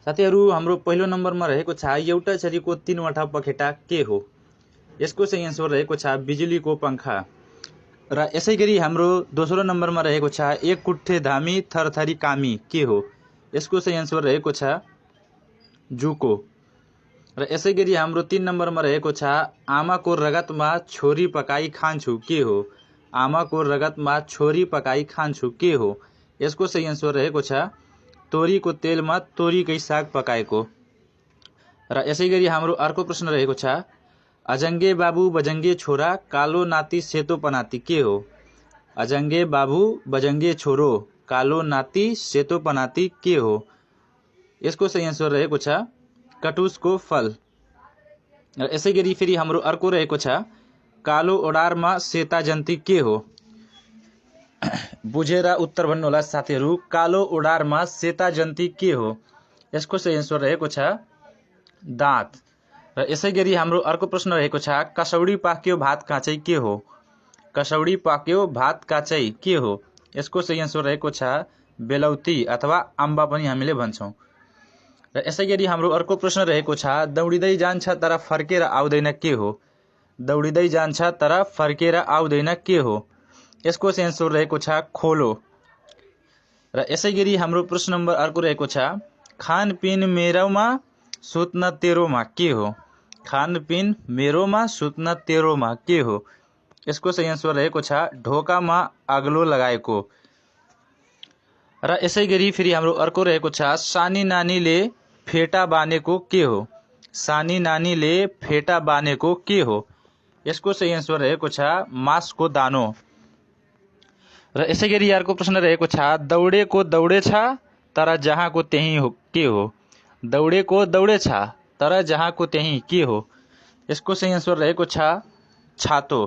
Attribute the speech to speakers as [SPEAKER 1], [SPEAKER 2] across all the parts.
[SPEAKER 1] साथीहरु हाम्रो पहिलो नम्बरमा रहेको छ एउटा छरीको तीनवटा पखेटा के हो। यसको सही आन्सर रहेको छ बिजुलीको पंखा। र यसैगरी हाम्रो दोस्रो नम्बरमा रहेको छ एक कुट्ठे धामी थरथरी कामी के हो। यसको सही आन्सर रहेको छ जुको। र यसैगरी हाम्रो 3 नम्बरमा रहेको छ आमाको रगतमा छोरी पकाई खान्छु के हो। आमाको रगतमा छोरी पकाई खान्छु के हो। यसको सही आन्सर रहेको छ तोरीको तेलमा तोरीकै साग पकाएको। र यसैगरी हाम्रो अर्को प्रश्न रहेको छ अजंगे बाबु बजंगे छोरा कालो नाती सेतो पनाती के हो। अजंगे बाबु बजंगे छोरो कालो नाती सेतो पनाती के हो। यसको सही आन्सर रहेको छ कटुसको फल। र यसैगरी फेरि हाम्रो अर्को रहेको छ कालो ओडारमा सेता जन्ती के हो। बुझेर उत्तर भन्नुहोला साथीहरु। कालो ओडारमा सेता जन्ती के हो। यसको सही आन्सर रहेको छ दाँत। र यसैगरी हाम्रो अर्को प्रश्न रहेको छ कसौडी पाक्यो भात काँचै के हो। कसौडी पाक्यो भात काँचै के हो। यसको सही आन्सर रहेको छ बेलौती अथवा अम्बा पनि हामीले भन्छौं। र यसैगरी हाम्रो अर्को प्रश्न रहेको छ दौडिदै जान्छ तर फर्केर आउँदैन के हो। दौडिदै जान्छ तर फर्केर आउँदैन के हो। यसको सही आन्सर रहेको छ खोलो। र यसैगरी हाम्रो प्रश्न नम्बर अर्को रहेको छ खानपिन मेरोमा सुत्न तेरोमा के हो। खानपिन मेरोमा सुत्न तेरोमा के हो। यसको सही आन्सर रहेको छ ढोकामा अग्लो लगाएको। र यसैगरी फेरि हाम्रो अर्को रहेको छ सानी नानीले फेटा बानेको के हो। सानी नानीले फेटा बानेको के हो। यसको सही आन्सर रहेको छ मासको दानो। र यसैगरी अर्को प्रश्न रहेको छ दौडेको दौडे छ तर जहाँको त्यही हो के हो। दौडेको दौडे छ तर जहाँको त्यही के हो। यसको सही आन्सर रहेको छ छातो।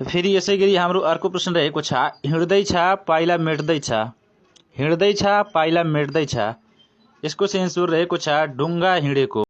[SPEAKER 1] फेरि यसैगरी हाम्रो अर्को प्रश्न रहेको छ हिँड्दै छ पाइला मेट्दै छ। हिँड्दै छ पाइला मेट्दै छ। यसको सही आन्सर रहेको छ ढुङ्गा हिँडेको।